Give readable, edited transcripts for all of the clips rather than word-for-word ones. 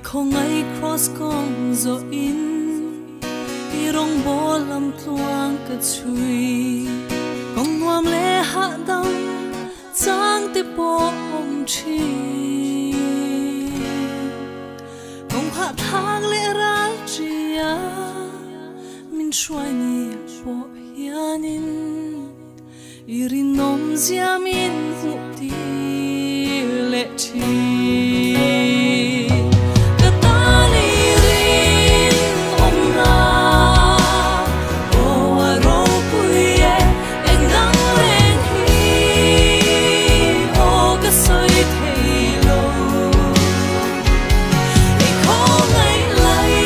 khawngaih kraws kawng zawh in i rawngbawl lam tluang ka chhui. Kawng nuam leh hahdam chang te pawh awm thin. Kawng hahthlak leh ral tia min hruai ni pawh hianin i rinawm zia min hmuh tir leh thin. Ka tan i rinawm na aw a ropui e, eng dang reng hi aw ka sawi thei lo. I khawngaih lai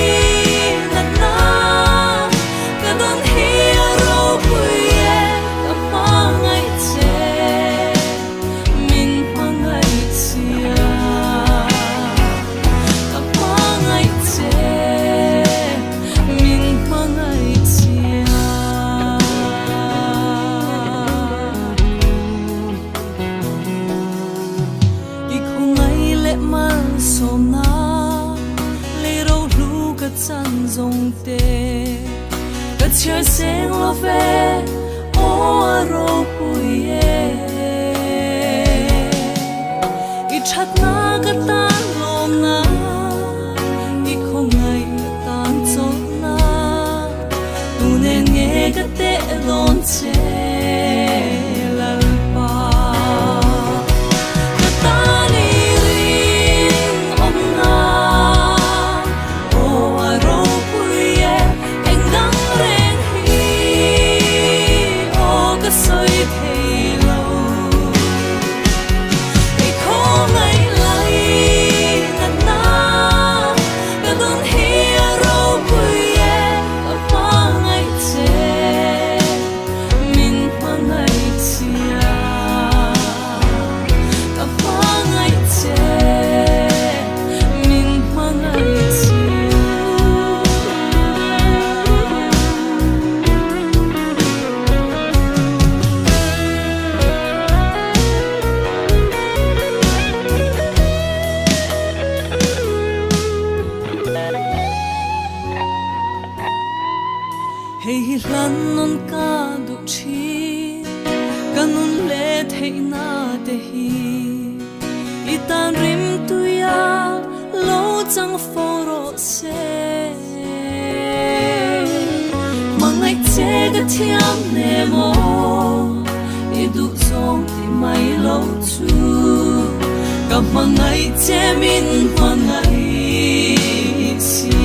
natna ka dawn hi a ropui e, ka hmangaih che min hmangaih sia. Ka hmangaih che min hmangaih sia. I khawngaih leh malsawmna lei rohlu ka chan zawng te ka chhiar seng lo ve aw a ropui e. I thatna ka tan lawmna i khawngaih ka tan chawlhna tu nen nge ka teh dawn che Lalpa. Ka tan i rinawmna aw a ropui e, eng dang reng hi aw ka sawi thei lo. I khawngaih lai natna ka dawn hi a ropui e, ka hmangaih che min hmangaih sia. Ka hmangaih che min hmangaih sia. Hei hi hlan nawn ka duh thin, ka nun leh theihna te hi i tan rimtuia lo chang fo rawh se. Hmangaih che ka thiam hle maw, i duh zawng ti mai lo chu ka hmangaih che min hmangaih si.